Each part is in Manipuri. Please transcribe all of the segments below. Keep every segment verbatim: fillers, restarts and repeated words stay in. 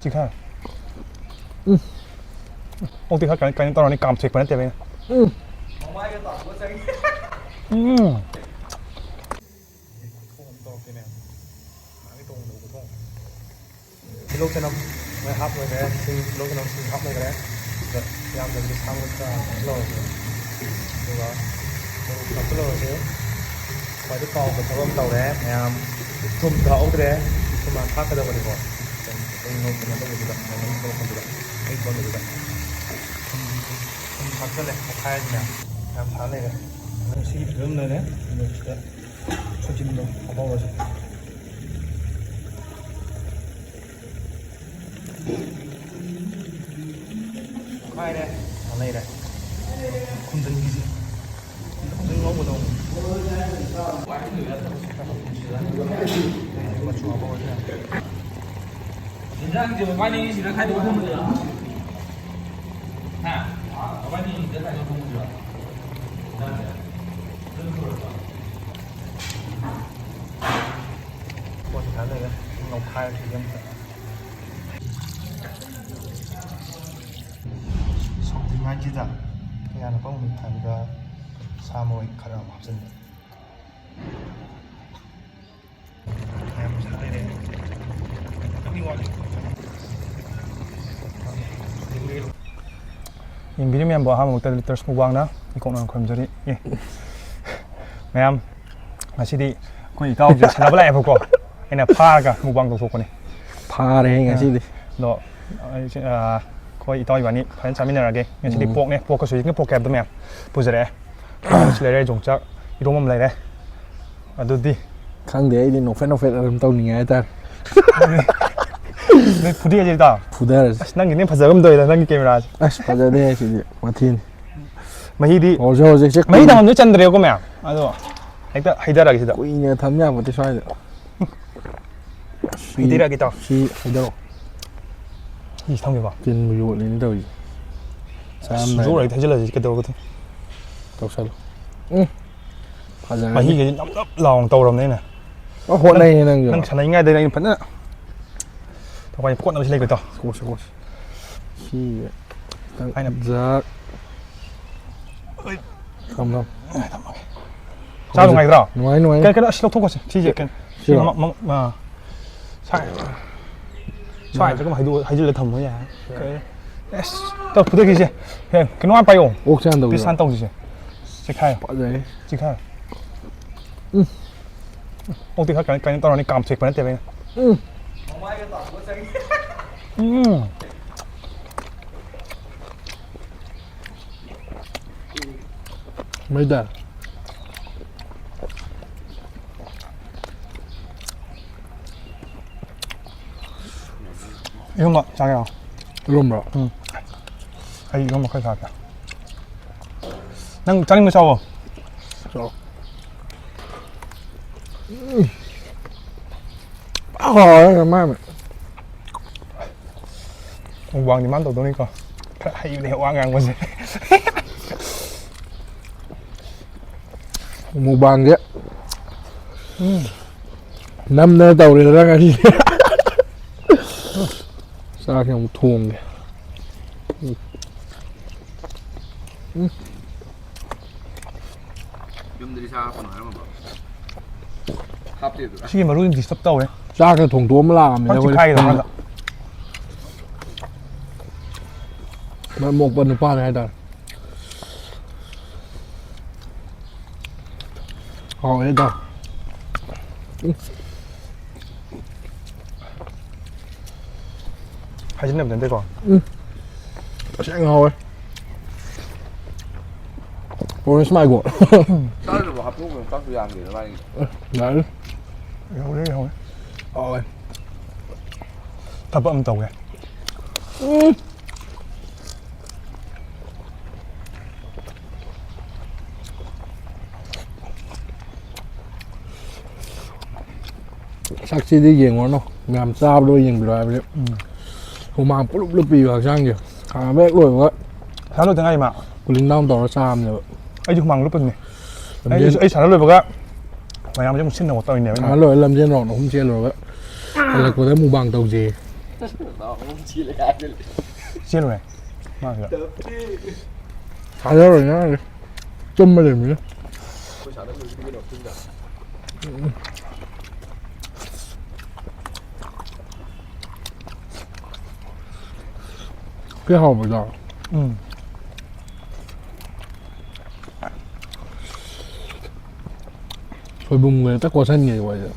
ꯆꯤꯛꯊꯔꯦ꯫ ꯎꯝ꯫ ꯑꯣꯛꯇꯤ ꯈꯔ ꯀꯩꯅꯣ, ꯀꯩꯅꯣ ꯇꯧꯔꯅꯤ, ꯀꯥꯝꯊꯣꯛꯄ ꯅꯠꯇꯦꯕ ꯑꯩꯅ꯫ ꯎꯝ꯫ ꯎꯝ꯫ ꯇꯤꯜꯍꯧ ꯆꯅꯝ ꯂꯣꯏ ꯍꯥꯞ ꯂꯣꯏꯈ꯭ꯔꯦ꯫ ꯁꯤꯡ, ꯇꯤꯜꯍꯧ ꯆꯅꯝ ꯁꯤꯡ ꯍꯥꯞ ꯂꯣꯏꯈ꯭ꯔꯦ꯫ ꯑꯗ ꯌꯥꯝꯗꯕꯤꯗ ꯁꯥ ꯃꯔꯣꯏ ꯈꯔ ꯍꯥꯞꯆꯤꯜꯍꯧꯔꯁꯦ꯫ ꯑꯗꯨꯒ ꯃꯣꯔꯣꯛ ꯍꯥꯞꯆꯤꯜꯍꯧꯔꯁꯦ꯫ ꯈ꯭ꯋꯥꯏꯗꯒꯤ ꯀꯥꯎꯕ ꯊꯕꯛ ꯑꯃ ꯇꯧꯔꯦ ꯃꯌꯥꯝ, ꯊꯨꯝ ꯊꯥꯛꯍꯧꯗ꯭ꯔꯦ꯫ ꯊꯨꯝ ꯍꯥꯟꯅ ꯊꯥꯛꯀꯗꯕꯅꯤꯀꯣ꯫ ꯑꯩꯈꯣꯏ ꯉꯧ-, ꯀꯩꯅꯣ ꯇꯧꯕꯗꯨꯗ, ꯃꯍꯤ ꯊꯣꯛꯂꯛꯄꯗꯨꯗ, ꯃꯍꯤ ꯊꯣꯛꯂꯛꯄꯗꯨꯗ꯫ ꯊꯨꯝ, ꯊꯨꯝ ꯊꯥꯛꯆꯜꯂꯦ꯫ ꯃꯈꯥꯏꯁꯤꯅ ꯌꯥꯝ ꯁꯥ ꯂꯩꯔꯦ꯫ ꯑꯗꯨ ꯁꯤꯒꯤ ꯐꯤꯕꯝꯗꯅꯦ꯫ ꯑꯗꯨ ꯁꯤꯗ ꯁꯣꯏꯖꯤꯟꯗꯣ ꯍꯥꯞꯍꯧꯔꯁꯤ꯫ ꯉꯥꯏꯔꯦ꯫ ꯂꯩꯔꯦ꯫ ꯈꯨꯝꯖꯤꯟꯈꯤꯁꯤ꯫ ꯈꯨꯝꯖꯤꯟ ꯉꯧꯕꯗꯣ꯫ ꯃꯆꯨ ꯍꯥꯞꯄ ꯑꯣꯏꯔꯁꯨ ꯌꯥꯏ꯫ ꯌꯦꯟꯖꯥꯡꯁꯦ ꯃꯕꯥꯅꯤꯒꯤꯁꯤꯗ ꯈꯥꯏꯗꯣꯛꯑ ꯊꯝꯃꯁꯤꯔꯥ? ꯍꯥ? ꯃꯕꯥꯅꯤꯒꯤꯁꯤꯗ ꯈꯥꯏꯗꯣꯛꯑ ꯊꯝꯃꯁꯤꯔꯥ? ꯌꯦꯟꯖꯥꯡꯁꯦ? ꯑꯗꯨꯅ ꯐꯔꯣꯏꯗ꯭ꯔꯣ? ꯄꯣꯠꯁꯤ ꯈꯔ ꯂꯩꯔꯦ꯫ ꯁꯨꯝ ꯂꯧꯈꯥꯏꯔꯁꯤꯒꯦ ꯑꯝꯇ꯫ ꯁꯧꯗ꯭ꯔꯤꯉꯩꯁꯤꯗ ꯀꯌꯥꯅ ꯄꯥꯝꯃꯤ ꯍꯥꯏꯕꯗ ꯁꯥ ꯃꯔꯣꯏ ꯈꯔ ꯑꯃ ꯍꯥꯞꯆꯤꯟꯕ꯫ ꯃꯌꯥꯝ ꯁꯥ ꯂꯩꯔꯦ꯫ ꯈꯤꯇꯪꯗꯤ ꯋꯥꯠꯂꯤ꯫ ꯌꯦꯡꯕꯤꯔꯤꯕ ꯃꯌꯥꯝꯕꯨ ꯑꯍꯥꯟꯕꯃꯛꯇ ꯂꯤꯇꯔꯁ ꯃꯨꯛꯕꯥꯡꯅ ꯏꯀꯣꯛꯅ ꯈꯨꯔꯨꯝꯖꯔꯤ꯫ ꯑꯦ꯫ ꯃꯌꯥꯝ, ꯉꯁꯤꯗꯤ ꯑꯩꯈꯣꯏ ꯏꯇꯥꯎꯁꯦ ꯁꯥꯟꯅꯕ ꯂꯥꯛꯑꯦꯕꯀꯣ꯫ ꯑꯩꯅ ꯐꯥꯔꯒ ꯃꯨꯛꯕꯥꯡ ꯇꯧꯊꯣꯛꯄꯅꯦ꯫ ꯐꯥꯔꯦꯍꯦ ꯉꯁꯤꯗꯤ꯫ ꯑꯗꯣ, ꯑꯩꯁꯦ, ꯑꯥ, ꯑꯩꯈꯣꯏ ꯏꯇꯥꯎ ꯏꯕꯥꯅꯤ ꯐꯖꯅ ꯆꯥꯃꯤꯟꯅꯔꯒꯦ꯫ ꯉꯁꯤꯗꯤ ꯎꯝ꯫ ꯄꯣꯛꯅꯦ, ꯄꯣꯛꯀꯁꯨ ꯍꯧꯖꯤꯛꯀꯤ ꯄꯣꯛꯀꯦ ꯍꯥꯏꯕꯗꯣ ꯃꯌꯥꯝ ꯄꯨꯖꯔꯛꯑꯦ꯫ ꯁꯤ ꯂꯩꯔꯦ, ꯌꯣꯡꯆꯥꯛ, ꯏꯔꯣꯝꯕ ꯑꯃ ꯂꯩꯔꯦ꯫ ꯑꯗꯨꯗꯤ ꯈꯪꯗꯦ, ꯑꯩꯗꯤ ꯅꯣꯛꯐꯦꯠ ꯅꯣꯛꯐꯦꯠ ꯑꯗꯨꯝ ꯇꯧꯅꯤꯡꯉꯦ ꯍꯥꯏꯇꯥꯔꯦ꯫ ꯅꯣꯏ ꯐꯨꯗꯤ ꯍꯥꯏꯁꯦ ꯏꯇꯥꯎ? ꯐꯨꯗꯔꯁꯤ꯫ ꯑꯁ, ꯅꯪꯒꯤ ꯅꯦꯝ ꯐꯖꯕ ꯑꯃ ꯇꯧꯋꯤꯗ, ꯅꯪꯒꯤ ꯀꯦꯃꯦꯔꯥꯁꯦ꯫ ꯑꯁ, ꯐꯖꯗꯦ ꯁꯤꯗꯤ, ꯃꯊꯤꯅꯤ꯫ ꯃꯍꯤꯗꯤ ꯍꯧꯖꯤꯛ ꯍꯧꯖꯤꯛꯁꯦ ꯃꯍꯤ ꯀꯨꯏꯅ ꯊꯝꯐꯝꯁꯨ ꯆꯟꯗ꯭ꯔꯦꯀꯣ ꯃꯌꯥꯝ꯫ ꯑꯗꯣ ꯍꯦꯛꯇ ꯍꯩꯊꯔꯒꯦ ꯁꯤꯗ꯫ ꯀꯨꯏꯅ ꯊꯝ ꯌꯥꯄꯣꯠꯇꯦ ꯁ꯭ꯋꯥꯏꯗ꯫ ꯁꯤ, ꯍꯩꯊꯔꯒꯦ ꯏꯇꯥꯎ꯫ ꯁꯤ ꯍꯩꯊꯔꯣ꯫ ꯁꯤ ꯊꯝꯒꯦꯀꯣ꯫ ꯇꯤꯟꯕꯨ ꯌꯣꯠꯂꯤꯅꯦ ꯇꯧꯔꯤꯁꯦ꯫ ꯑꯁ, ꯆꯥꯔꯝꯗꯥꯏꯗ꯫ ꯖꯣꯔ ꯍꯦꯛ ꯊꯩꯖꯤꯜꯂꯁꯤ ꯀꯩꯗꯧꯔꯒꯦ? ꯇꯧꯁꯜꯂꯣ꯫ ꯎꯝ꯫ ꯐꯖꯔꯅꯤ꯫ ꯃꯍꯤꯒꯁꯦ ꯅꯞ ꯅꯞ ꯂꯥꯎꯅ ꯇꯧꯔꯕꯅꯦ ꯑꯩꯅ꯫ ꯑꯣ, ꯍꯣꯠꯅꯩꯅꯦ ꯅꯪꯁꯨ꯫ ꯅꯪ ꯁꯥꯟꯅꯔꯤꯉꯩꯗ ꯑꯩꯅ ꯐꯖꯅ ꯑꯩꯈꯣꯏ ꯀꯣꯠꯅꯕꯁꯤ ꯂꯩꯀꯣ, ꯏꯇꯥꯎ꯫ ꯀꯣꯠꯁꯦ, ꯀꯣꯠꯁꯦ꯫ ꯁꯤ ꯑꯩꯅ ꯖꯛ꯫ ꯊꯝ, ꯊꯝ꯫ ꯆꯥ ꯅꯨꯡꯉꯥꯏꯗ꯭ꯔꯣ? ꯅꯨꯡꯉꯥꯏ, ꯅꯨꯡꯉꯥꯏ꯫ ꯀꯩ, ꯀꯩꯅꯣ, ꯑꯁ, ꯂꯧꯊꯣꯛꯈꯣꯁꯦ꯫ ꯁꯤꯁꯦ ꯀꯩꯅꯣ, ꯁꯤꯔꯣ? ꯃ-, ꯃ-, ꯑ, ꯁ꯭ꯋꯥꯏ-, ꯁ꯭ꯋꯥꯏꯗ ꯀꯩꯅꯣ ꯍꯩꯗꯣꯛ-, ꯍꯩꯖꯤꯜꯂ ꯊꯝꯃꯣ ꯌꯥꯔꯦ꯫ ꯀꯩ-, ꯑꯁ, ꯇꯧ, ꯐꯨꯊꯈꯤꯁꯦ꯫ ꯍꯦ, ꯀꯩꯅꯣ ꯍꯥꯟꯅ ꯄꯥꯏꯌꯣ꯫ ꯑꯣꯛꯁꯦ ꯍꯥꯟꯅ ꯇꯧꯁꯤꯔꯣ? ꯄꯤꯁ ꯍꯥꯟ ꯇꯧꯁꯤꯁꯦ꯫ ꯆꯤꯈꯥꯏꯌꯣ꯫ ꯐꯖꯩ꯫ ꯆꯤꯈꯥꯏꯌꯣ꯫ ꯑꯣꯛꯇꯤ ꯈꯔ ꯀꯩꯅꯣ, ꯀꯩꯅꯣ ꯇꯧꯔꯅꯤ, ꯀꯥꯝ ꯊꯦꯛꯄ ꯅꯠꯇꯦꯕ ꯑꯩꯅ꯫ ꯎꯝ꯫ ꯎꯝ꯫ ꯃꯩꯗ꯫ ꯏꯔꯣꯝꯕ ꯆꯥꯒꯦꯔꯣ? ꯏꯔꯣꯝꯕ꯭ꯔꯣ? ꯎꯝ꯫ ꯑꯩ ꯏꯔꯣꯝꯕ ꯈꯔ ꯆꯥꯒꯦ꯫ ꯅꯪ ꯆꯥꯅꯤꯡꯕ ꯆꯥꯎꯋꯣ꯫ ꯆꯥꯎ꯫ ꯎꯝ꯫ ꯍꯥꯎꯔꯦ ꯃꯥꯏ꯫ ꯃꯨꯛꯕꯥꯡꯗꯤ ꯃꯥꯅ ꯇꯧꯗꯧꯅꯤꯀꯣ꯫ ꯈꯔ ꯍꯩꯕꯅꯦ ꯋꯥ ꯉꯥꯡꯕꯁꯦ꯫ ꯃꯨꯛꯕꯥꯡꯁꯦ ꯎꯝ꯫ ꯅꯝꯗꯅ ꯇꯧꯔꯦꯗꯅ ꯉꯁꯤꯗꯤ꯫ ꯆꯥꯛꯁꯦ ꯑꯃꯨꯛ ꯊꯣꯡꯒꯦ꯫ ꯌꯨꯝꯗꯗꯤ ꯁꯥ ꯍꯥꯞꯄꯅꯣ ꯍꯥꯏꯔꯝꯃꯕ? ꯍꯥꯞꯇꯦ ꯑꯗꯨꯗ꯫ ꯁꯤꯒꯤ ꯃꯔꯨꯗꯤ ꯗꯤꯁꯇꯔꯕ ꯇꯧꯋꯦ꯫ ꯆꯥꯛꯁꯦ ꯊꯣꯡꯗꯣꯛꯑꯝꯃ ꯂꯥꯛꯑꯕꯅꯤꯅ ꯄꯥꯛ ꯑꯩꯈꯣꯏꯗꯤ꯫ ꯆꯤꯈꯥꯏꯒꯗꯧ ꯃꯥꯟꯕ꯫ ꯃꯔꯝ ꯃꯣꯛꯄ ꯅꯨꯄꯥꯅꯤ ꯍꯥꯏꯇꯥꯔꯦ꯫ ꯍꯥꯎꯋꯦ ꯏꯇꯥꯎ꯫ ꯍꯥꯏꯖꯤꯟꯅꯕ ꯅꯠꯇꯦꯀꯣ꯫ ꯎꯝ꯫ ꯇꯁꯦꯡꯅ ꯍꯥꯎꯋꯦ꯫ Orange my god꯫ ꯆꯥꯗ꯭ꯔꯕ ꯍꯥꯞꯊꯣꯛꯈ꯭ꯔꯣ, ꯆꯥꯛꯁꯨ ꯌꯥꯝꯗꯦꯅ ꯃꯥꯒꯤ꯫ ꯌꯥꯔꯦ꯫ ꯌꯥꯎꯔꯦ, ꯌꯥꯎꯔꯦ꯫ ꯍꯥꯎꯋꯦ꯫ ꯊꯕꯛ ꯑꯃ ꯇꯧꯒꯦ꯫ ꯁꯛꯁꯤꯗꯤ ꯌꯦꯡꯉꯨꯔꯅꯨ꯫ ꯃꯌꯥꯝ ꯆꯥꯕꯗꯣ ꯌꯦꯡꯕꯤꯔꯣ ꯍꯥꯏꯕꯗꯤ꯫ ꯎꯝ꯫ ꯍꯨꯃꯥꯡ ꯄꯨꯂꯨꯞ ꯂꯨꯞꯄꯤꯕ ꯍꯛꯆꯥꯡꯁꯦ꯫ ꯁꯥꯟꯅꯕ ꯍꯦꯛ ꯂꯣꯏꯕꯒ ꯁꯥꯟꯅ ꯂꯣꯏꯗ ꯉꯥꯏꯔꯤ ꯃꯥ꯫ cooling down ꯇꯧꯔ ꯆꯥꯕꯅꯦꯕ꯫ ꯑꯩꯁꯨ ꯍꯨꯃꯥꯡ ꯂꯨꯞꯄꯅꯦ꯫ ꯂꯝꯖꯦꯜ ꯑꯩ, ꯑꯩ ꯁꯥꯟꯅ ꯂꯣꯏꯕꯒ ꯃꯌꯥꯝꯁꯦ ꯑꯃꯨꯛ ꯁꯤꯟꯅꯕ ꯇꯧꯔꯤꯅꯦꯕ ꯑꯩꯅ꯫ ꯁꯥꯟꯅ ꯂꯣꯏꯔ ꯂꯝꯖꯦꯜ round ꯑꯍꯨꯝ ꯆꯦꯜꯂꯨꯔꯒ ꯍꯜꯂꯛꯄꯗ ꯃꯨꯛꯕꯥꯡ ꯇꯧꯁꯦ꯫ ꯆꯦꯜꯂꯨꯔꯦ꯫ ꯃꯥ ꯁꯤꯗ꯫ ꯊꯥꯖꯔꯣꯏ ꯅꯪ꯫ ꯇꯨꯝꯕ ꯂꯩꯕꯅꯤꯅ꯫ ꯀꯩ ꯍꯥꯎꯕꯗꯣ꯫ ꯎꯝ꯫ ꯁꯣꯏꯕꯨꯝꯒ ꯍꯦꯛꯇ ꯀꯣꯠꯁꯟꯒꯦ ꯑꯩꯈꯣꯏꯁꯦ꯫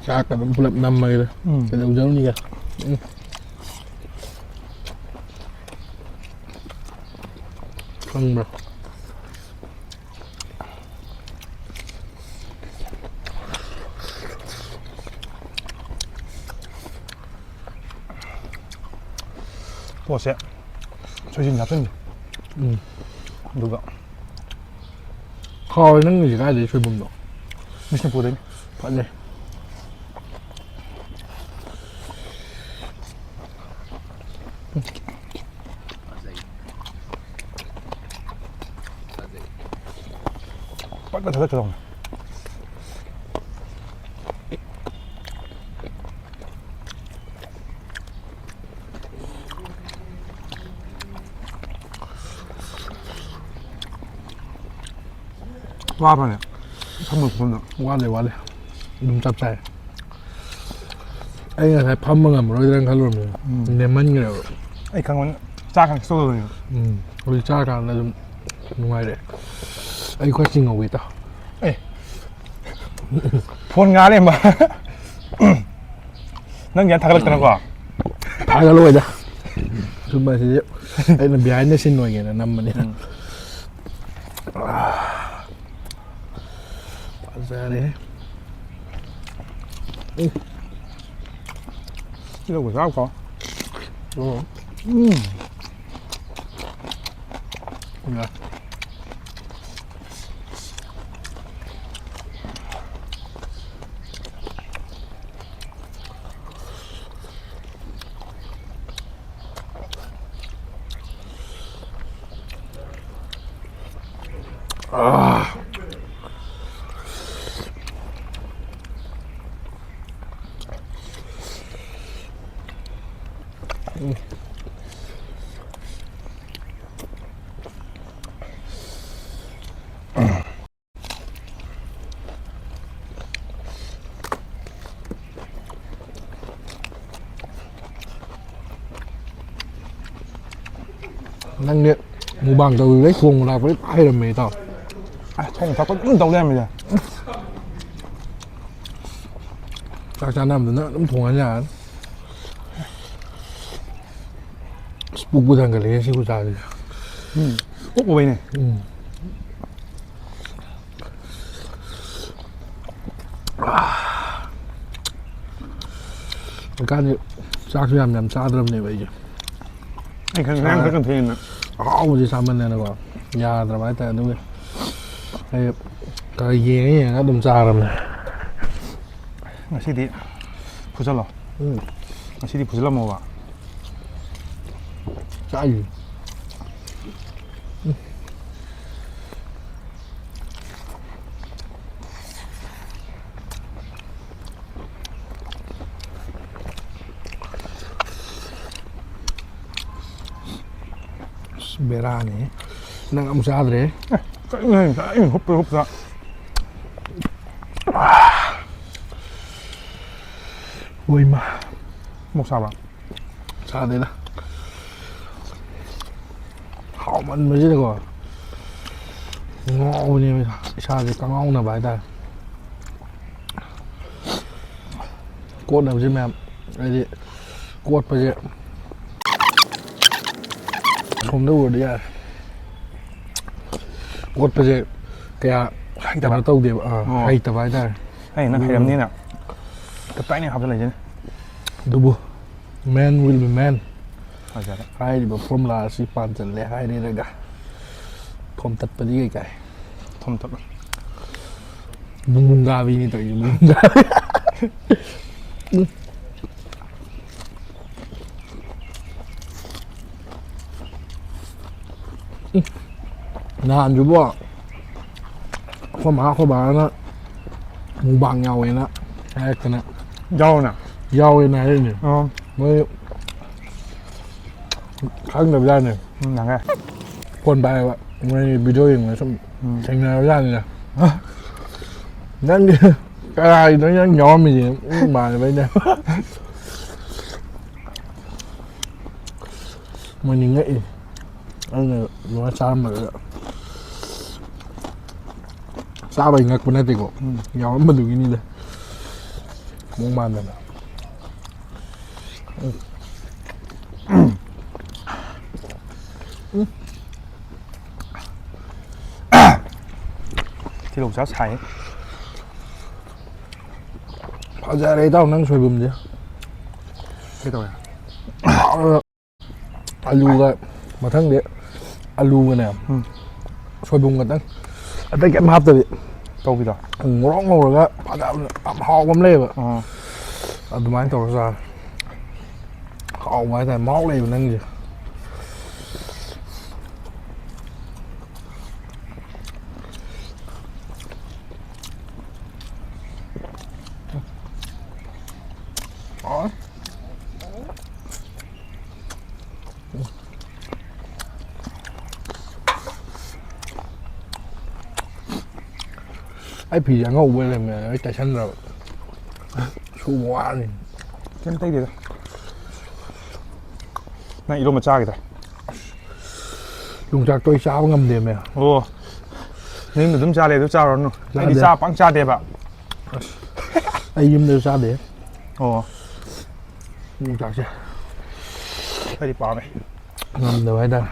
ꯆꯥꯛꯀ ꯑꯗꯨꯝ ꯄꯨꯂꯞ ꯅꯝꯃꯒꯦꯗ꯫ ꯎꯝ꯫ ꯀꯩꯗꯧꯖꯔꯨꯅꯤꯒ꯫ ꯎꯝ꯫ ꯈꯪꯕ꯭ꯔꯥ? ꯄꯣꯠꯁꯦ ꯁꯣꯏꯖꯤꯟ ꯍꯥꯞꯆꯤꯟꯒꯦ꯫ ꯎꯝ꯫ ꯑꯗꯨꯒ ꯍꯥꯎꯋꯦ ꯅꯪꯒꯤꯁꯦ꯫ ꯀꯥꯏꯗꯩ ꯁꯣꯏꯕꯨꯝꯅꯣ? ꯕꯤꯁꯅꯨꯄꯨꯔꯗꯩꯅꯤ꯫ ꯐꯖꯩ꯫ ꯄꯠ ꯄꯠ ꯊꯥꯗꯠꯀꯗꯧꯅꯦ꯫ ꯋꯥꯕ꯭ꯔꯅꯦ? ꯐꯝꯕ ꯐꯝꯕ꯫ ꯋꯥꯗꯦ, ꯋꯥꯗꯦ꯫ ꯑꯗꯨꯝ ꯆꯞ ꯆꯥꯏ꯫ ꯑꯩ ꯉꯁꯥꯏ ꯐꯝꯕ ꯉꯝꯃꯔꯣꯏꯗ꯭ꯔꯥꯅ ꯈꯜꯂꯨꯔꯝꯃꯤꯅꯦ꯫ ꯎꯝ꯫ ꯅꯦꯝꯃꯟꯈ꯭ꯔꯦꯕ꯫ ꯑꯩ ꯈꯪꯕꯅꯤ꯫ ꯆꯥꯛ ꯀꯥꯟꯗ ꯁꯣꯛꯂꯕꯅꯦ꯫ ꯎꯝ꯫ ꯍꯧꯖꯤꯛ ꯆꯥꯔꯀꯥꯟꯗ ꯑꯗꯨꯝ ꯅꯨꯡꯉꯥꯏꯔꯦ꯫ ꯑꯩ ꯈꯔ ꯆꯤꯡꯍꯧꯒꯦ ꯏꯇꯥꯎ꯫ ꯑꯦ꯫ ꯐꯣꯟ ꯉꯥꯡ ꯂꯩꯔꯝꯕ꯫ ꯅꯪ ꯌꯥꯝ ꯊꯥꯒꯠꯂꯛꯇꯅꯀꯣ꯫ ꯊꯥꯒꯠꯂꯣꯏꯗ꯫ ꯁꯨꯝ ꯑꯁꯤꯗꯤ ꯑꯩꯅ behind the scene ꯑꯣꯏꯒꯦꯅ ꯅꯝꯕꯅꯤꯗ꯫ ꯎꯝ꯫ ꯐꯖꯔꯦ꯫ ꯎꯝ꯫ ꯁꯤꯗꯕꯨ ꯆꯥꯎꯀꯣ꯫ ꯎꯝ꯫ ꯎꯝ꯫ ꯌꯥ꯫ ꯑꯥ꯫ ꯅꯪꯗꯤ ꯃꯨꯛꯕꯥꯡ ꯇꯧꯔꯤꯕꯩ ꯊꯣꯡꯕ ꯂꯥꯛꯄꯗꯤ ꯍꯩꯔꯝꯃꯦ, ꯏꯇꯥꯎ꯫ ꯑꯁ, ꯊꯣꯡ ꯊꯥꯛꯄ ꯑꯗꯨꯝ ꯇꯧ ꯂꯩꯔꯝꯃꯤꯗ꯫ ꯆꯥꯛ ꯆꯥꯅꯕꯗꯨꯅ ꯑꯗꯨꯝ ꯊꯣꯡꯉ ꯌꯥꯔꯅꯤ꯫ ꯑꯁ, ꯄꯨꯛꯄꯨ ꯊꯟꯒꯠꯂꯛꯑꯦ ꯁꯤ ꯈꯨꯆꯥꯁꯤꯗꯤ꯫ ꯎꯝ, ꯀꯣꯛ ꯎꯕꯩꯅꯦ꯫ ꯎꯝ꯫ ꯍꯧꯖꯤꯛꯀꯥꯟꯗꯤ ꯆꯥꯛꯁꯨ ꯌꯥꯝ ꯌꯥꯝ ꯆꯥꯗ꯭ꯔꯕꯅꯦꯕ ꯑꯩꯁꯦ꯫ ꯑꯩ ꯈꯪꯉꯦ, ꯅꯪ ꯈꯔ ꯀꯟꯊꯩꯑꯅ꯫ ꯑꯍꯥꯎꯕꯁꯦ ꯆꯥꯃꯟꯗꯅꯀꯣ ꯌꯥꯗ꯭ꯔꯕ ꯍꯥꯏꯇꯥꯔꯦ꯫ ꯑꯗꯨꯒꯤ ꯑꯩ ꯈꯔ ꯌꯦꯡꯉ ꯌꯦꯡꯉ ꯑꯗꯨꯝ ꯆꯥꯔꯕꯅꯦ꯫ ꯉꯁꯤꯗꯤ ꯐꯨꯖꯜꯂꯣ꯫ ꯎꯝ꯫ ꯉꯁꯤꯗꯤ ꯐꯨꯖꯜꯂꯝꯃꯣꯕ꯫ ꯆꯥꯏꯌꯦ꯫ ꯑꯁ, ꯕꯦꯔꯥꯅꯤ꯫ ꯅꯪ ꯑꯃꯨꯛ ꯆꯥꯗ꯭ꯔꯦ꯫ ꯑꯦ, ꯀꯩꯅꯣ ꯍꯥꯏꯁꯦ? ꯑꯩꯅ ꯍꯨꯞꯄ ꯍꯨꯞꯄ꯫ ꯍꯣꯏ, ꯏꯃꯥ꯫ ꯑꯃꯨꯛ ꯆꯥꯕ? ꯆꯥꯗꯦꯗ꯫ ꯍꯥꯎꯃꯟꯕꯁꯤꯗꯀꯣ ꯉꯥꯎꯕꯅꯦꯕ, ꯏꯁꯥꯁꯦ ꯀꯉꯥꯎꯅꯕ ꯍꯥꯏꯇꯥꯔꯦ꯫ ꯀꯣꯠꯅꯕꯁꯦ ꯃꯌꯥꯝ, ꯍꯥꯏꯗꯤ ꯀꯣꯠꯄꯁꯦ ꯁꯣꯝꯗ ꯎꯔꯗꯤ ꯌꯥꯔꯦ꯫ ꯀꯣꯠꯄꯁꯦ ꯀꯌꯥ ꯍꯩꯇꯕ? ꯀꯩꯅꯣ ꯇꯧꯗꯦꯕ, ꯑꯥ, ꯑꯣ꯫ ꯍꯩꯇꯕ ꯍꯥꯏꯇꯥꯔꯦ꯫ ꯑꯩ ꯅꯪ ꯎꯝ꯫ ꯍꯩꯔꯝꯅꯤꯅ ꯇꯞ ꯇꯥꯏꯅ ꯍꯥꯞꯆꯜꯂꯛꯏꯁꯤꯅꯦ꯫ ꯑꯗꯨꯕꯨ man will be man꯫ ꯐꯖꯔꯦ꯫ ꯍꯥꯏꯔꯤꯕ formula ꯑꯁꯤ ꯄꯥꯟꯁꯤꯜꯂꯦ ꯍꯥꯏꯔꯦꯔꯒ ꯊꯣꯝ ꯇꯠꯄꯗꯤ ꯀꯩ ꯀꯥꯏ? ꯊꯣꯝ ꯇꯠꯂꯣ꯫ ꯕꯨꯡꯕꯨꯡ ꯀꯥꯕꯤꯅꯤ ꯇꯧꯔꯤꯁꯦ, ꯕꯨꯡꯕꯨꯡ ꯀꯥꯕꯤ꯫ ꯎꯝ꯫ ꯎꯝ꯫ ꯅꯍꯥꯟꯁꯤꯕꯣ ꯑꯩꯈꯣꯏ ꯃꯥ ꯑꯩꯈꯣꯏ ꯕꯥꯅ mukbang ꯌꯥꯎꯋꯦꯅ ꯍꯥꯏꯔꯛꯇꯅ꯫ ꯌꯥꯎꯋꯦꯅ? ꯌꯥꯎꯋꯦꯅ ꯍꯥꯏꯔꯛꯏꯅꯦ꯫ ꯑꯣ꯫ ꯃꯣꯏ ꯈꯪꯗꯕꯖꯥꯠꯅꯦ꯫ ꯎꯝ, ꯅꯪꯉꯦ꯫ ꯐꯣꯟ ꯄꯥꯏꯌꯦꯕ, ꯃꯣꯏ ꯚꯤꯗꯤꯑꯣ ꯌꯦꯡꯕꯗ ꯁꯨꯝ ꯎꯝ꯫ ꯊꯦꯡꯅꯔꯕꯖꯥꯠꯅꯤꯗ꯫ ꯅꯪꯗꯤ ꯀꯅꯥꯒꯤꯅꯣ ꯅꯪ ꯌꯥꯎꯔꯝꯃꯤꯁꯦ? ꯎꯝ, ꯏꯃꯥꯟꯅꯕꯩꯅꯦ꯫ ꯃꯣꯏ ꯅꯤꯡꯉꯛꯏ꯫ ꯑꯩꯅ ꯂꯣꯏ ꯆꯥꯔꯝꯕꯗꯨꯗ꯫ ꯆꯥꯕꯩ ꯉꯛꯄ ꯅꯠꯇꯦꯀꯣ꯫ ꯎꯝ꯫ ꯌꯥꯎꯔꯝꯕꯗꯨꯒꯤꯅꯤꯗ꯫ ꯃꯑꯣꯡ ꯃꯥꯟꯗꯅ꯫ ꯊꯤꯂꯣꯡ ꯆꯥ ꯁꯥꯏ꯫ ꯐꯖꯔꯦ ꯏꯇꯥꯎ ꯅꯪ ꯁꯣꯏꯕꯨꯝꯁꯦ꯫ ꯀꯩꯗꯧꯔꯦ? ꯑꯂꯨꯒ ꯃꯊꯪꯗꯤ ꯑꯂꯨꯒꯅꯦ ꯎꯝ꯫ ꯁꯣꯏꯕꯨꯝ ꯈꯛꯇꯪ꯫ ꯑꯇꯩ ꯀꯩꯝ ꯍꯥꯞꯇꯕꯤ꯫ ꯇꯧꯕꯤꯗꯣ? ꯉꯧꯔꯣꯛ ꯉꯧꯔꯒ ꯐꯖꯕ ꯌꯥꯝ ꯍꯥꯎꯕ ꯑꯃ ꯂꯩꯌꯦꯕ꯫ ꯑꯥ꯫ ꯑꯗꯨꯃꯥꯏꯅ ꯇꯧꯔꯒ ꯆꯥꯔꯦ꯫ ꯍꯥꯎꯕ ꯍꯥꯏꯇꯥꯔꯦ꯫ ꯃꯍꯥꯎ ꯂꯩꯕ ꯅꯪꯒꯤꯁꯦ꯫ ꯑꯩ ꯐꯤꯁꯦ ꯑꯉꯧꯕ ꯂꯩꯔꯝꯃꯦ, ꯑꯩ ꯇꯩꯁꯟꯗ꯭ꯔꯕ꯫ ꯁꯨꯕ ꯋꯥꯅꯤ꯫ ꯀꯩꯝ ꯇꯩꯗꯦꯗ꯫ ꯅꯪ ꯏꯔꯣꯝꯕ ꯆꯥꯈꯤꯗ꯭ꯔꯦ? ꯌꯣꯡꯆꯥꯛꯇꯣ ꯑꯩ ꯆꯥꯕ ꯉꯝꯗꯦꯃꯦ꯫ ꯑꯣ꯫ ꯅꯌꯨꯝꯗ ꯑꯗꯨꯝ ꯆꯥ ꯂꯩ, ꯑꯗꯨ ꯆꯥꯔꯨꯔꯅꯨ꯫ ꯑꯩꯗꯤ ꯆꯥꯗꯦ꯫ ꯆꯥ ꯄꯥꯛ ꯆꯥꯗꯦꯕ꯫ ꯑꯩ ꯌꯨꯝꯗꯁꯨ ꯆꯥꯗꯦ꯫ ꯑꯣ꯫ ꯌꯣꯡꯆꯥꯛꯁꯦ꯫ ꯑꯩꯗꯤ ꯄꯥꯝꯃꯦ꯫ ꯉꯝꯗꯕ ꯍꯥꯏꯇꯥꯔꯦ꯫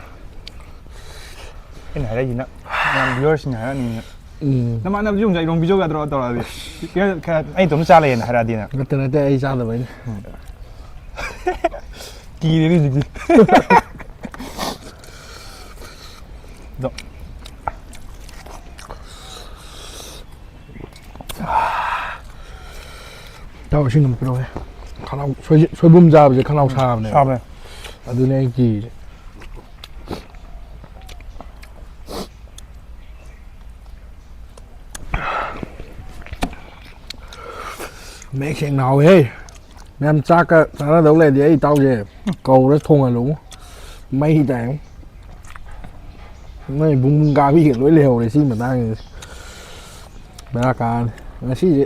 ꯑꯩꯅ ꯍꯥꯏꯔꯛꯏꯁꯤꯅ ꯃꯌꯥꯝ viewersꯁꯤꯡꯅ ꯍꯥꯏꯔꯛꯑꯅꯤꯅ꯫ ꯎꯝ꯫ ꯅꯃꯥꯟꯅꯕꯁꯨ ꯌꯣꯡꯆꯥꯛ ꯏꯔꯣꯝ ꯄꯤꯖꯧ ꯌꯥꯗ꯭ꯔꯣ ꯇꯧꯔꯛꯑꯗꯤ꯫ ꯈꯔ, ꯈꯔ ꯑꯩ ꯏꯇꯣꯝ ꯆꯥ ꯂꯩꯌꯦꯅ ꯍꯥꯏꯔꯛꯑꯗꯤꯅ꯫ ꯅꯠꯇꯦ, ꯅꯠꯇꯦ, ꯑꯩ ꯆꯥꯗꯕꯩꯅꯦ꯫ ꯀꯤꯔꯦꯅꯦ ꯍꯧꯖꯤꯛꯇꯤ꯫ ꯑꯗꯣ꯫ ꯏꯇꯥꯎ, ꯏꯁꯤꯡ ꯑꯃ ꯄꯤꯔꯛꯑꯣꯍꯦ꯫ ꯈꯅꯥꯎ, ꯁꯣꯏꯖꯤ-, ꯁꯣꯏꯕꯨꯝ ꯆꯥꯕꯁꯦ ꯈꯅꯥꯎ ꯁꯥꯕꯅꯦꯕ꯫ ꯁꯥꯕꯅꯦ꯫ ꯑꯗꯨꯅꯦ ꯑꯩ ꯀꯤꯔꯤꯁꯦ꯫ ꯃꯌꯦꯛ ꯁꯦꯡꯅ ꯍꯥꯎꯋꯦꯍꯦ꯫ ꯃꯌꯥꯝ ꯆꯥꯛꯀ ꯆꯥꯅꯗꯧ ꯂꯩꯔꯗꯤ ꯑꯩ ꯏꯇꯥꯎꯁꯦ ꯀꯧꯔ ꯊꯣꯡꯍꯜꯂꯨ꯫ ꯃꯩ ꯇꯥꯏ꯫ ꯃꯩ ꯕꯨꯡ ꯕꯨꯡ ꯀꯥꯕꯤꯒ ꯂꯣꯏ ꯂꯩꯍꯧꯔꯦ ꯁꯤꯒꯤ ꯃꯇꯥꯡꯁꯤꯗ꯫ ꯕꯦꯔꯥ ꯀꯥꯔꯅꯤ꯫ ꯉꯁꯤꯁꯦ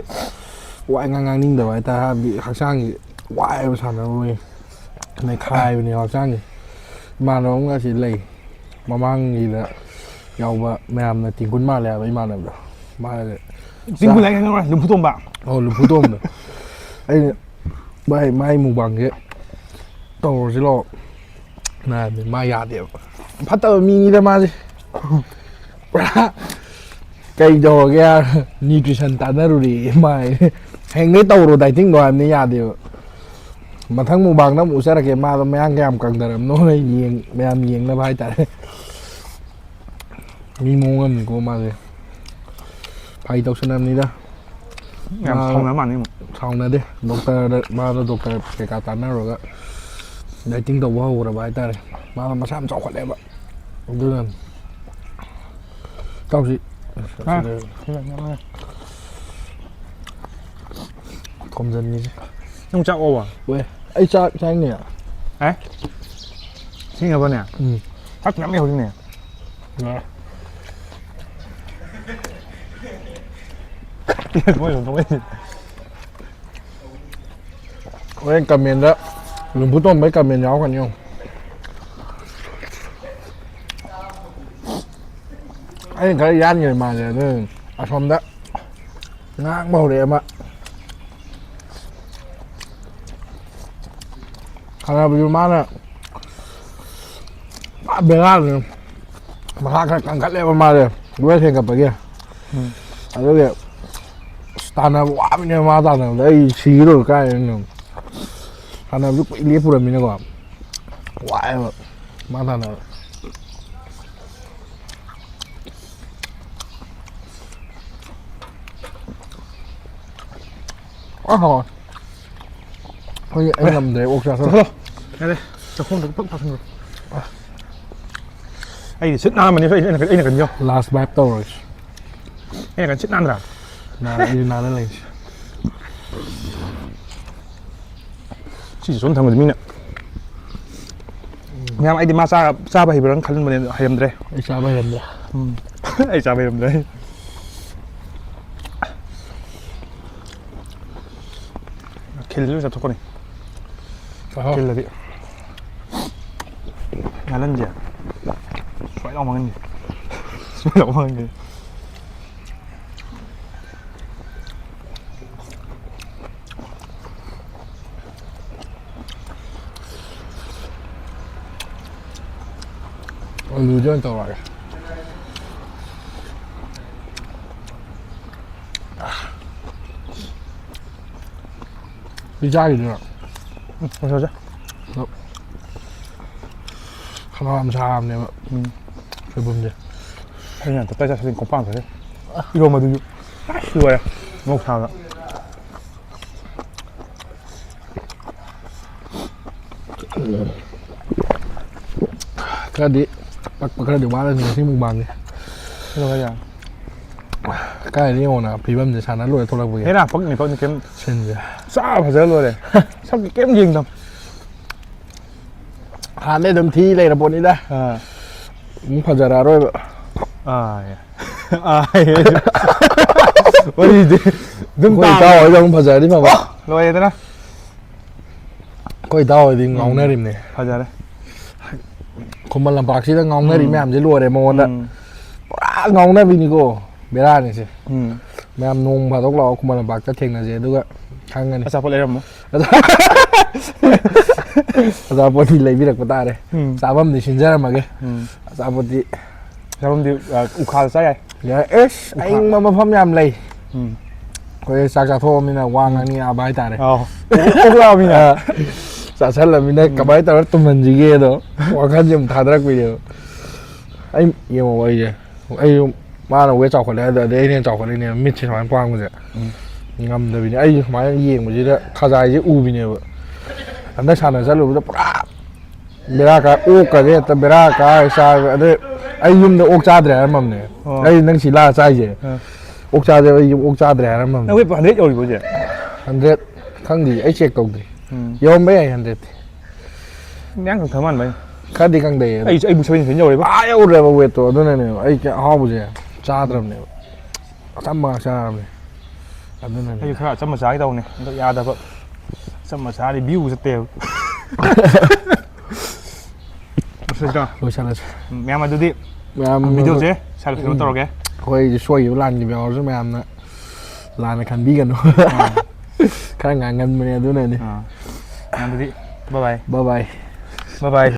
ꯋꯥ ꯏꯉꯥꯡ ꯉꯥꯡꯅꯤꯡꯗꯕ ꯍꯥꯏꯇꯥꯔꯦ꯫ ꯍꯥꯏꯕꯗꯤ ꯍꯛꯆꯥꯡꯁꯦ ꯋꯥꯏꯑꯦꯕ ꯁꯥꯟꯅꯔꯨꯕꯒꯤ꯫ ꯅꯩꯈꯥꯏꯕꯅꯦ ꯍꯛꯆꯥꯡꯁꯦ꯫ ꯏꯃꯥꯟꯅꯕ ꯑꯃꯒ ꯑꯁꯤ ꯂꯩ꯫ ꯃꯃꯥꯡꯒꯤꯗ ꯌꯥꯎꯕ ꯃꯌꯥꯝꯅ ꯇꯤꯡꯒꯨꯟ ꯃꯥꯜꯂꯦ ꯍꯥꯏꯕ ꯏꯃꯥꯟꯅꯕꯗꯣ꯫ ꯃꯥꯁꯦ ꯇꯤꯡꯒꯨꯟ ꯍꯥꯏ ꯈꯪꯉꯔꯣꯏ, ꯂꯨꯝꯐꯨ ꯇꯣꯝꯕ꯫ ꯑꯣ, ꯂꯨꯝꯐꯨ ꯇꯣꯝꯕ꯫ ꯑꯩꯅ, "ꯚꯥꯏ, ꯃꯥꯏ ꯃꯨꯛꯕꯥꯡꯁꯦ ꯇꯧꯔꯁꯤ ꯂꯥꯛꯑꯣ" ꯅ ꯍꯥꯏꯕꯅꯤ꯫ ꯃꯥ ꯌꯥꯗꯦꯕ꯫ ꯐꯠꯇꯕ ꯃꯤꯅꯤꯗ ꯃꯥꯁꯦ꯫ ꯄꯨꯔꯥ ꯀꯩ ꯇꯧꯔꯒꯦ ꯍꯥꯏꯔ, ꯅ꯭ꯌꯨꯇ꯭ꯔꯤꯁꯟ ꯇꯥꯟꯅꯔꯨꯔꯦ ꯃꯥꯏ꯫ ꯍꯌꯦꯡꯗꯩ ꯇꯧꯔꯣ ꯗꯥꯏꯇꯤꯡꯗꯣ ꯍꯥꯏꯕꯅꯤ, ꯌꯥꯗꯦꯕ꯫ ꯃꯊꯪ ꯃꯨꯛꯕꯥꯡꯗ ꯑꯃꯨꯛ ꯎꯠꯆꯔꯛꯀꯦ, ꯃꯥꯗꯣ ꯃꯌꯥꯡ ꯀꯌꯥꯝ ꯀꯪꯗꯔꯝꯅꯣ ꯌꯦꯡ-, ꯃꯌꯥꯝ ꯌꯦꯡꯅꯕ ꯍꯥꯏꯇꯥꯔꯦ꯫ ꯃꯤ ꯃꯑꯣꯡ ꯑꯃꯅꯤꯀꯣ ꯃꯥꯁꯦ꯫ ꯐꯥꯒꯤ ꯇꯧꯁꯟꯅꯕꯅꯤꯗ꯫ ꯌꯥꯝ ꯃꯥ ꯁꯥꯎꯅ ꯃꯥꯜꯂꯦ ꯑꯃꯨꯛ꯫ ꯁꯥꯎꯅꯗꯦ꯫ ꯗꯣꯛꯇꯔꯗ, ꯃꯥꯗꯣ ꯗꯣꯛꯇꯔ ꯀꯩꯀꯥ ꯇꯥꯟꯅꯔꯨꯔꯒ ꯗꯥꯏꯇꯤꯡ ꯇꯧꯕ ꯍꯧꯈ꯭ꯔꯕ ꯍꯥꯏꯇꯥꯔꯦ꯫ ꯃꯥꯗꯣ ꯃꯁꯥ ꯌꯥꯝ ꯆꯥꯎꯈꯠꯂꯦꯕ꯫ ꯑꯗꯨꯅ ꯇꯧꯁꯤ꯫ ꯑ, ꯁꯤꯗ ꯁꯤꯗ ꯌꯥꯝ ꯂꯩꯔꯦ꯫ ꯊꯣꯝꯖꯤꯟꯒꯤꯁꯦ꯫ ꯅꯪ ꯆꯥꯛ ꯑꯣꯕ? ꯋꯦ, ꯑꯩ ꯆꯥꯛ ꯆꯥꯅꯤꯡꯉꯦ꯫ ꯑꯦ? ꯁꯤꯡꯉꯕꯅꯦ? ꯎꯝ꯫ ꯆꯥꯛ ꯃꯌꯥꯝ ꯂꯩꯍꯧꯔꯤꯅꯦ꯫ ꯌꯥꯔꯦ꯫ ꯃꯣꯏ ꯂꯧꯊꯣꯛꯂꯛꯏꯁꯦ꯫ ꯍꯣꯔꯦꯟ ꯀꯃꯦꯟꯗ ꯂꯨꯝꯕꯨ ꯇꯣꯝꯕꯩ ꯀꯃꯦꯟ ꯌꯥꯎꯔꯛꯀꯅꯤ ꯌꯦꯡꯉꯣ꯫ ꯑꯩꯅ ꯈꯔ ꯌꯥꯟꯈ꯭ꯔꯦ ꯃꯥꯁꯦ, ꯑꯗꯨ ꯑꯁꯣꯝꯗ ꯉꯥꯡꯕ ꯍꯧꯔꯛꯑꯦ ꯑꯃ꯫ ꯁꯥꯟꯅꯕꯁꯨ ꯃꯥꯅ ꯄꯨꯔꯥ ꯕꯦꯔꯥꯅꯤ꯫ ꯃꯁꯥ ꯈꯔ ꯀꯟꯈꯠꯂꯦꯕ ꯃꯥꯁꯦ, ꯋꯦꯠ ꯍꯦꯟꯒꯠꯄꯒꯤ꯫ ꯎꯝ꯫ ꯑꯗꯨꯒꯤ ꯑꯁ, ꯇꯥꯟꯅꯕ ꯋꯥꯕꯅꯦꯕ ꯃꯥ ꯇꯥꯟꯅꯕꯗ꯫ ꯑꯩ ꯁꯤꯒꯗꯧꯔꯦ ꯀꯥꯏꯗꯩꯅꯣ꯫ ꯁꯥꯟꯅꯕꯁꯨ ꯀꯨꯏ ꯂꯦꯞꯄꯨꯔꯃꯤꯅꯀꯣ, ꯋꯥꯏꯑꯦꯕ ꯃꯥ ꯇꯥꯟꯅꯕ꯫ ꯑ, ꯍꯥꯎꯋꯦ꯫ ꯑꯩ, ꯑꯩ ꯉꯝꯗ꯭ꯔꯦ ꯑꯣꯛ ꯆꯥꯊꯣꯛ꯫ ꯆꯠꯂꯣ꯫ ꯌꯥꯔꯦ꯫ ꯆꯥꯛꯈꯣꯝꯗ ꯐꯛ ꯐꯥꯁꯟꯈ꯭ꯔꯣ꯫ ꯑꯩꯗꯤ ꯁꯤꯠ ꯅꯥꯔꯝꯃꯅꯤ, ꯑꯩ, ꯑꯩꯅ, ꯑꯩꯅ ꯀꯩꯅꯣ ꯌꯥꯎ꯫ Last bite ꯇꯧꯔꯁꯤ꯫ ꯑꯩꯅ ꯀꯩꯅꯣ ꯁꯤꯠ ꯅꯥꯟꯗ꯭ꯔꯥ? ꯅꯥꯔꯦ, ꯑꯩꯁꯨ ꯅꯥꯟꯅ ꯂꯩꯁꯤ꯫ ꯁꯤꯁꯦ ꯁꯨꯝ ꯊꯝꯕꯗ ꯃꯤꯅ꯫ ꯎꯝ, ꯃꯌꯥꯝ ꯑꯩꯗꯤ ꯃꯥ ꯆꯥ-, ꯆꯥꯕ ꯍꯩꯕ꯭ꯔꯥꯅ ꯈꯜꯂꯝꯕꯅꯦ, ꯑꯗꯣ ꯍꯩꯔꯝꯗ꯭ꯔꯦ꯫ ꯑꯩ ꯆꯥꯕ ꯍꯩꯔꯝꯗ꯭ꯔꯦ꯫ ꯎꯝ꯫ ꯑꯩ ꯆꯥꯕ ꯍꯩꯔꯝꯗ꯭ꯔꯦ꯫ ꯈꯤꯜꯂꯁꯨ ꯆꯠꯊꯣꯛꯀꯅꯤ꯫ ꯑꯍꯣ꯫ ꯈꯤꯜꯂꯗꯤ꯫ ꯉꯥꯅꯟꯁꯦ꯫ ꯁ꯭ꯋꯥꯏ ꯂꯥꯎ ꯃꯥꯡꯍꯟꯒꯦ꯫ ꯁ꯭ꯋꯥꯏ ꯂꯥꯎ ꯃꯥꯡꯍꯟꯒꯦ꯫ ꯑꯂꯨꯁꯦ ꯑꯣꯏꯅ ꯇꯧꯔꯛꯑꯒꯦ꯫ ꯁꯤ ꯆꯥꯈꯤꯗꯣꯏꯔꯣ? ꯎꯝ, ꯂꯣꯏꯁꯤꯜꯂꯁꯦ꯫ ꯈꯅꯥꯎ ꯌꯥꯝ ꯁꯥꯕꯅꯦꯕ ꯎꯝ꯫ ꯁꯣꯏꯕꯨꯝꯁꯦ꯫ ꯑꯩꯅ ꯇꯞꯇꯥꯏ ꯆꯥꯁꯤꯜꯂꯤ ꯀꯣꯝꯄꯥꯛ ꯈꯔ꯫ ꯏꯔꯣꯝꯕꯗꯨꯁꯨ ꯑꯁ ꯂꯣꯏꯔꯦ꯫ ꯃꯣꯔꯣꯛ ꯁꯥꯕꯗ꯫ ꯈꯔꯗꯤ ꯄꯛꯄ ꯈꯔꯗꯤ ꯋꯥꯠꯂꯅꯤ ꯉꯁꯤ ꯃꯨꯛꯕꯥꯡꯁꯦ꯫ ꯀꯩꯗꯧꯔꯒꯦ? ꯀꯥꯏꯗ ꯌꯦꯡꯉꯣꯅ ꯐꯤꯕꯝꯁꯦ ꯁꯥꯟꯅ ꯂꯣꯏꯔ ꯊꯣꯛꯂꯛꯄꯒꯤ ꯍꯦꯔꯥ, ꯄꯛꯅꯤ ꯄꯛꯅꯤ ꯀꯩꯝ ꯁꯤꯟꯁꯦ꯫ ꯆꯥ ꯐꯖꯔ ꯂꯣꯏꯔꯦ꯫ ꯁꯛꯇꯤ ꯀꯩꯝ ꯌꯦꯡꯗꯝ꯫ ꯍꯥꯟꯅꯗꯩ ꯑꯗꯨꯝ ꯊꯤ ꯂꯩꯔ ꯄꯣꯠꯅꯤꯗ꯫ ꯑꯥ꯫ ꯑꯃꯨꯛ ꯐꯖꯔꯛꯑꯔꯣꯏꯕ꯫ ꯑꯥ, ꯌꯥ꯫ ꯑꯥ, ꯌꯥ꯫ ꯋꯥꯔꯤꯁꯦ ꯑꯗꯨꯝ ꯑꯩꯈꯣꯏ ꯇꯥꯕ꯫ ꯏꯇꯥꯎ ꯍꯣꯏꯗ ꯑꯃꯨꯛ ꯐꯖꯔꯗꯤ ꯐꯕ꯫ ꯂꯣꯏꯔꯦꯗꯅ꯫ ꯑꯩꯈꯣꯏ ꯏꯇꯥꯎ ꯍꯣꯏꯗꯤ ꯉꯥꯎꯅꯔꯤꯕꯅꯦ꯫ ꯐꯖꯔꯦ꯫ ꯈꯨꯃꯟ ꯂꯝꯄꯥꯛꯁꯤꯗ ꯉꯥꯎꯅꯔꯤ ꯎꯝ꯫ ꯃꯌꯥꯝꯁꯦ ꯂꯣꯏꯔꯦ ꯃꯉꯣꯟꯗ꯫ ꯎꯝ꯫ ꯄꯨꯔꯥ ꯉꯥꯎꯅꯕꯤꯅꯤꯀꯣ꯫ ꯕꯦꯔꯥꯅꯤꯁꯦ꯫ ꯎꯝ꯫ ꯃꯌꯥꯝ ꯅꯣꯡ ꯐꯥꯗꯣꯛ ꯂꯥꯛꯑꯣ ꯈꯨꯃꯟ ꯂꯝꯄꯥꯛꯇ ꯊꯦꯡꯅꯁꯦ ꯑꯗꯨꯒ ꯈꯪꯒꯅꯤ꯫ ꯑꯆꯥꯄꯣꯠ ꯂꯩꯔꯝꯃꯣ꯫ ꯑꯆꯥꯄꯣꯠꯇꯤ ꯂꯩꯕꯤꯔꯛꯄ ꯇꯥꯔꯦ꯫ ꯎꯝ꯫ ꯆꯥꯐꯝꯗꯤ ꯁꯤꯟꯖꯔꯝꯃꯒꯦ꯫ ꯎꯝ꯫ ꯑꯆꯥꯄꯣꯠꯇꯤ ꯆꯥꯐꯝꯗꯤ, ꯑ, ꯎꯈꯥꯗ ꯆꯥ ꯌꯥꯏ꯫ ꯌꯥꯏ꯫ ꯑꯦꯁ, ꯑꯌꯤꯡꯕ ꯃꯐꯝ ꯌꯥꯝ ꯂꯩ꯫ ꯎꯝ꯫ ꯑꯩꯈꯣꯏ ꯆꯥꯛ ꯆꯥꯊꯣꯛꯑꯃꯤꯅ ꯋꯥ ꯉꯥꯡꯅꯤꯡꯉꯛꯑꯕ ꯍꯥꯏꯇꯥꯔꯦ꯫ ꯑꯥꯎ꯫ ꯑꯣꯛꯂꯛꯑꯃꯤꯅ꯫ ꯑ, ꯆꯥꯁꯜꯂꯃꯤꯅ ꯀꯃꯥꯏꯅ ꯇꯧꯔ ꯇꯨꯝꯍꯟꯁꯤꯒꯦꯗꯣ ꯋꯥꯈꯜꯁꯦ ꯑꯃꯨꯛ ꯊꯥꯗꯔꯛꯄꯤꯅꯦꯕ꯫ ꯑꯩ ꯌꯦꯡꯉꯣ ꯑꯩꯁꯦ꯫ ꯑꯩꯁꯨ ꯃꯥꯅ ꯋꯦꯠ ꯆꯥꯎꯈꯠꯂꯦ ꯍꯥꯏꯗꯨꯗ ꯑꯗꯩ ꯑꯩꯅ ꯍꯦꯟꯅ ꯆꯥꯎꯈꯠꯂꯤꯅꯦꯕ ꯃꯤꯠꯁꯦ ꯁꯨꯃꯥꯏꯅ ꯄꯥꯡꯕꯁꯦ꯫ ꯎꯝ꯫ ꯉꯝꯗꯕꯤꯅꯦ꯫ ꯑꯩꯁꯨ ꯁꯨꯃꯥꯏꯅ ꯌꯦꯡꯕꯁꯤꯗ ꯈꯖꯥꯏꯁꯦ ꯎꯕꯤꯅꯦꯕ꯫ ꯍꯟꯗꯛ ꯁꯥꯟꯅ ꯆꯠꯂꯨꯕꯗ ꯄꯨꯔꯥ ꯕꯦꯔꯥ ꯀꯥꯏ꯫ ꯑꯣꯛꯀꯁꯦ ꯍꯦꯛꯇ ꯕꯦꯔꯥ ꯀꯥꯏ ꯆꯥꯕ꯫ ꯑꯗꯩ ꯑꯩ ꯌꯨꯝꯗ ꯑꯣꯛ ꯆꯥꯗ꯭ꯔꯦ ꯍꯥꯏꯔꯝꯃꯕꯅꯦ꯫ ꯑꯣ꯫ ꯑꯩ ꯅꯪ ꯁꯤ ꯂꯥꯛꯑ ꯆꯥꯏꯁꯦ꯫ ꯑꯥ꯫ ꯑꯣꯛ ꯆꯥꯗ꯭ꯔꯦ, ꯑꯩ ꯌꯨꯝ ꯑꯣꯛ ꯆꯥꯗ꯭ꯔꯦ ꯍꯥꯏꯔꯝꯃꯕꯅꯦ꯫ ꯅꯪ ꯋꯦꯠ ꯍꯟꯗ꯭ꯔꯦꯠ ꯌꯧꯔꯤꯕꯣ ꯍꯧꯖꯤꯛ? ꯍꯟꯗ꯭ꯔꯦꯠ ꯈꯪꯗꯦ, ꯑꯩ ꯆꯦꯛ ꯇꯧꯗ꯭ꯔꯤ꯫ ꯎꯝ꯫ ꯌꯧꯔꯝꯕ ꯌꯥꯏ ꯍꯟꯗ꯭ꯔꯦꯠꯇꯤ꯫ ꯃꯌꯥꯡ ꯀꯪꯊ ꯃꯥꯟꯕ ꯑꯩꯅ꯫ ꯈꯔꯗꯤ ꯈꯪꯗꯩꯌꯦ ꯑꯗꯣ꯫ ꯑꯩ ꯑꯩꯕꯨ ꯁꯚꯦꯟꯇꯤ ꯁꯚꯦꯟ ꯌꯧꯔꯦꯕ꯫ ꯑꯥ ꯌꯧꯔꯦꯕ ꯋꯦꯠꯇꯣ꯫ ꯑꯗꯨꯅꯅꯦꯕ ꯑꯩ ꯀꯌꯥ ꯑꯍꯥꯎꯕꯁꯦ ꯆꯥꯗ꯭ꯔꯕꯅꯦꯕ꯫ ꯑꯆꯝꯕ ꯉꯥꯛ ꯆꯥꯔꯕꯅꯦ꯫ ꯑꯗꯨꯅꯅꯦ꯫ ꯑꯩꯁꯨ ꯈꯔ ꯑꯆꯝꯕ ꯆꯥꯒꯦ ꯇꯧꯕꯅꯦ, ꯍꯟꯗꯛ ꯌꯥꯗꯕ꯫ ꯑꯆꯝꯕ ꯆꯥꯔꯗꯤ ꯚ꯭ꯌꯨ ꯆꯠꯇꯦꯕ꯫ ꯂꯣꯏꯁꯤꯜꯂꯁꯤꯔꯣ? ꯂꯣꯏꯁꯜꯂꯁꯤ꯫ ꯃꯌꯥꯝ ꯑꯗꯨꯗꯤ ꯃꯌꯥꯝ ꯚꯤꯗꯤꯑꯣꯁꯦ ꯁ꯭ꯋꯥꯏꯗ ꯀꯩꯅꯣ ꯇꯧꯔꯒꯦ꯫ ꯑꯩꯈꯣꯏ ꯁꯣꯏꯈꯤꯕ ꯂꯥꯟꯈꯤꯕ ꯌꯥꯎꯔꯁꯨ ꯃꯌꯥꯝꯅ ꯂꯥꯟꯅ ꯈꯟꯕꯤꯒꯅꯨ꯫ ꯈꯔ ꯉꯥꯡꯒꯟꯕꯅꯦ ꯑꯗꯨꯅꯅꯦ꯫ ꯑꯥ꯫ ꯃꯌꯥꯝ ꯑꯗꯨꯗꯤ bye bye꯫ Bye bye꯫ Bye bye꯫